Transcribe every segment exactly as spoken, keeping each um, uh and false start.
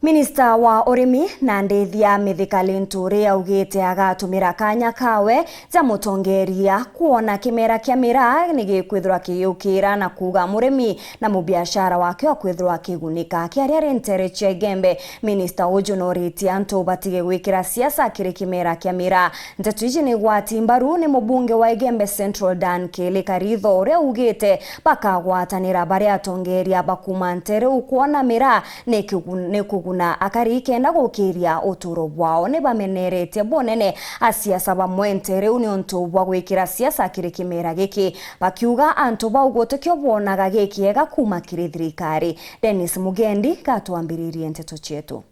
Minista wa urimi na ndithia Mithika Linturi augite agatumira kanya kawe ja mutongeria kwona kimera kia miraa ni gikwithirwa kiyukira na kuuga murimi na mubiashara wake okwithirwa akigunika. Akiaria ari ntere cia Igembe, minista uju noritie antu batige gwikira siasa kiri kimera kia miraa. Nteto iji ni igwati mbaru ni mubunge wa Igembe Central Dan Kili Karitho, uria augite bakagwatanira bari atongeria ba kuuma ntere u kwona miraa ni kigu-, ni kuguna akari kenda gukiria uturo bwao. Ni bameneretie bunene asiasa bamwe ntere u niuntu bwa gwikira siasa kiri kimera giki, bakiuga antu bau gutikio bonaga gikiega kuuma kiri thirikari. Dennis Mugendi gatwambiririe nteto cietu.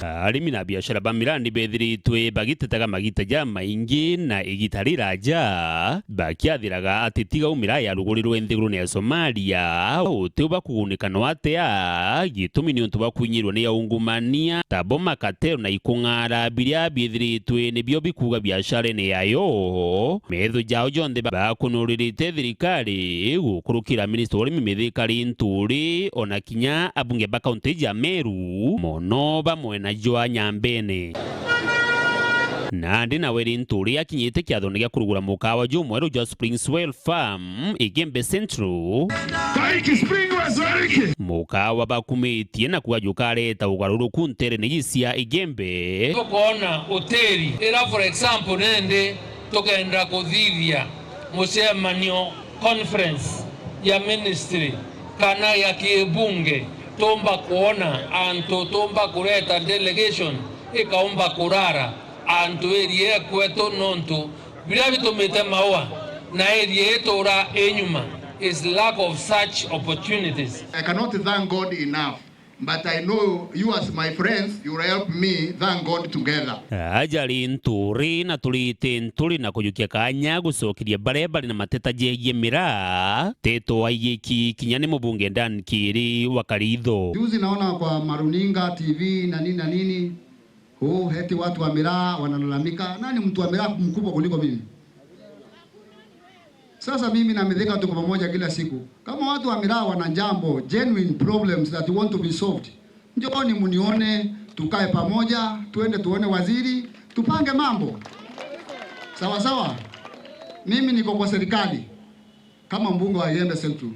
Arimi na biashara ba miraa ni bethiritwe bagitetaga magita jamaingi na igita riraja, bakiathiraga ati tiga u miraa yarugurirwe nthigurune ya Somalia, uti uba kugunika no atia, gitumi ni untu bwa kwinyirwa ni aungumania, tabo makatero na ikung'ara biria biethiritwe nibio bikuuga biasharene yayo. Metho jao jonthe ba-, bakunuririte thirikari gukurukira minista wa urimi Mithika Linturi, ona kinya abunge ba kaunti ya Meru, mono ba mwena jwa Nyambene. Nandi nawe Linturi akinyite kiathone gia kurugura mukawa jumweru jwa Springs Well Farm, Igembe Central. Bariki, Spring West, bariki. Mukawa bakumitie na kuuga jukareta ugaruruku nterene iji cia Igembe. Tukoona hoteli ira, for example, nende tukenda kuthithia mucemanio, conference ya ministry kana ya kibunge, tumba kwona antu, tumba kureta delegation ikaumba kurara antu area ya kwetu, nontu biria bitumite maua na area itura inyuma is lack of such opportunities. I cannot thank God enough, but I know you as my friends, you will help me thank God together. Aja Linturi na turite nturi na kujukia kanya gucokeria baria bari na mateta jegie miraa, teto aigiki kinya ni mubunge Dan Kiri wa Karitho. Juzi naona kwa maruninga, T V na nini na nini, oh, heti watu wa miraa wanalalamika. Nani mtu wa miraa mkubwa kuliko mimi? Sasa mimi na Mithika tuko pamoja kila siku. Kama watu wa miraa wana jambo, genuine problems that want to be solved, njooni munione, tukae pamoja, tuende tuone waziri, tupange mambo. Sawa sawa? Mimi niko kwa serikali kama mbunge wa Igembe Central.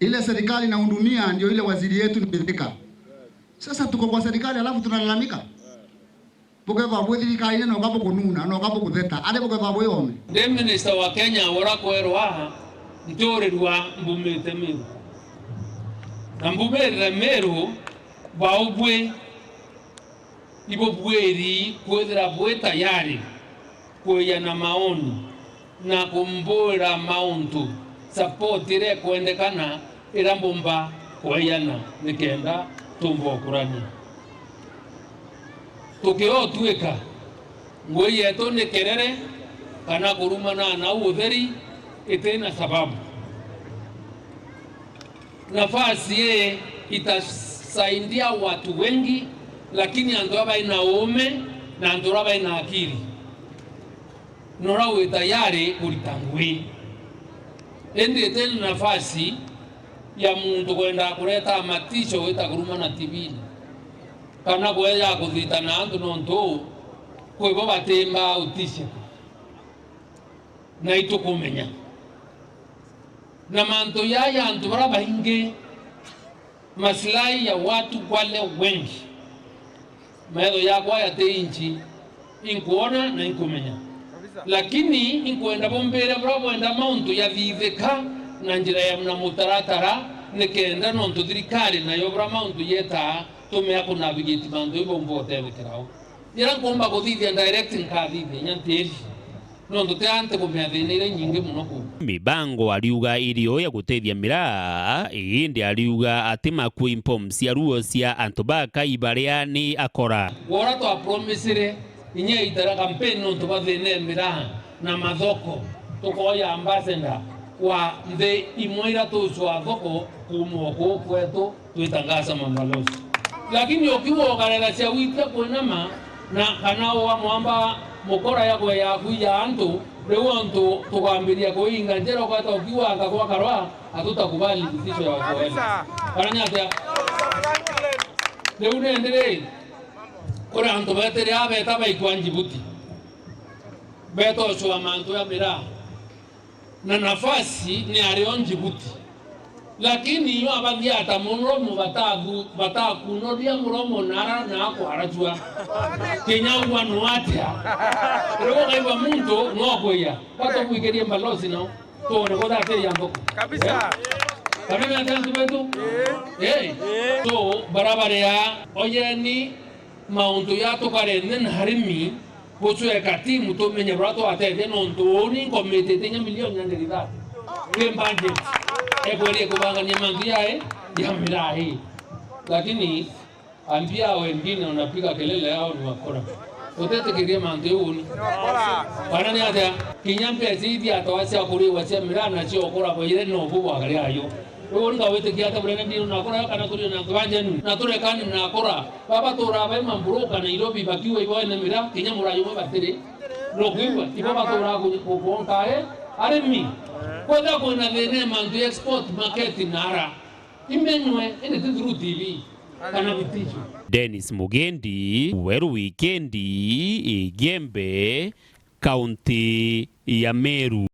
Ile serikali nahudumia ndio ile waziri yetu ni Mithika. Sasa tuko kwa serikali alafu tunalalamika? Bukethwa bwi thirikarine, noka bukununa, noka bukutheta, ari bukethwa bwi oome. Ndi minista wa Kenya uria kwerwa nturirwa mbumite Meru. Na mbumirire Meru, baubwi ibubwiri kwithira bwi tayari kwiana maoni na kumbwira mauntu, support iria ikwendekana iria mbumba kweana nikenda tumba ukurania. Tukiotwika ngui yetu ni kerere kana kurumana na utheri itina sababu. Nafasi ii itasaidia watu wengi, lakini antu aba baina uume na antu aba baina akili. Nora wi tayari kurita ngui. Indi iti nafasi ya muntu kwenda kureta matisho wita kuruma na T V-ini, kana kweja kuthitana antu nontu kwi bo batimbaa utisha. Na itukumenya. Na mantu jaa ja antu bara baingi, maslahi ya watu wale wengi. Metho jakwa jati inchi, inkwona na inkumenya. Lakini inkwenda bumbire buria bwenda mauntu jathithika na njira ya na mutaratara, nikenda nontu thirikari nayo buria mauntu jetaa tumea kunavigate mantu jau bumba utethekera o. Jira nkumba kuthithia direct nkathithia inya ntiri. Nontu ti anti kumea thina iria inyingi mono kuu. Mibango ariuga iri o ya gutethia miraa, indi ariuga ati makui mpom cia ruo cia antu bakai baria ni akora. Wora twapromisire inya itara campaign nontu bwa thina ya miraa na mathoko, tukoya ambassador wa nthi imwe iria tucwaa thoko kuuma o kuu kwetu. Twitangaza mabalozi. Lakini ukiuga ukarega cia gwitia kwinama na kana uga mwamba mukora ya kwe yaku ya antu, riu ontu tukambiria kuinga njira ukweta ukiuga anga gwakarwa, hatutakubali decision ya watu wenu. Kana ni atia? Riu nindi ri, kuri antu betiri a beta baikwa Njibuti, betocwa mantu ya miraa, na nafasi ni ario Njibuti, lakini iyo abathiata muromo bataku-, batakunoria muromo nara na akwaracua. Kinya ugwa no atia? Riu ukaigua muntu no kwiya, batubwikirie mbalosi nao. Tuone ko thateria nthoko. Kabisa. Eh? Kana ni atia antu betu? Eh. Eh. So, barabara ya oyeni mauntu ya tukare nthi na arimi, gucweka timu tumenye buria twatethia nontu uu ni nkomitite inya milioni ya ngiri ithatu. Ki budget. Ekweri kubangania mantu yae ya miraa ii. Lakini ambia hao wengine wanapiga kelele yao ni wakora. Utetikiria mantu iu uni. Kana ni atia? Kinya mbeca iria atoa cia kuriwa cia miraa na cia ukora bwire no bu bwakari ayo. Riu uni kawitikia ata burene ndino na akora kana turi na antu ba njenu na turekane na akora. Baba tura bai mamburuka Nairobi bakiwa ibo ene miraa kinya murayo mwe batiri. No kwigua ibo batura ku-, ku-, kuonka e arimi. Kwenda kwina thina ya mantu ya export market nara. Imenywe, indi ti through T V kana vitisho. Dennis Mugendi, Weru Wikendi, Igembe, kaunti ya Meru.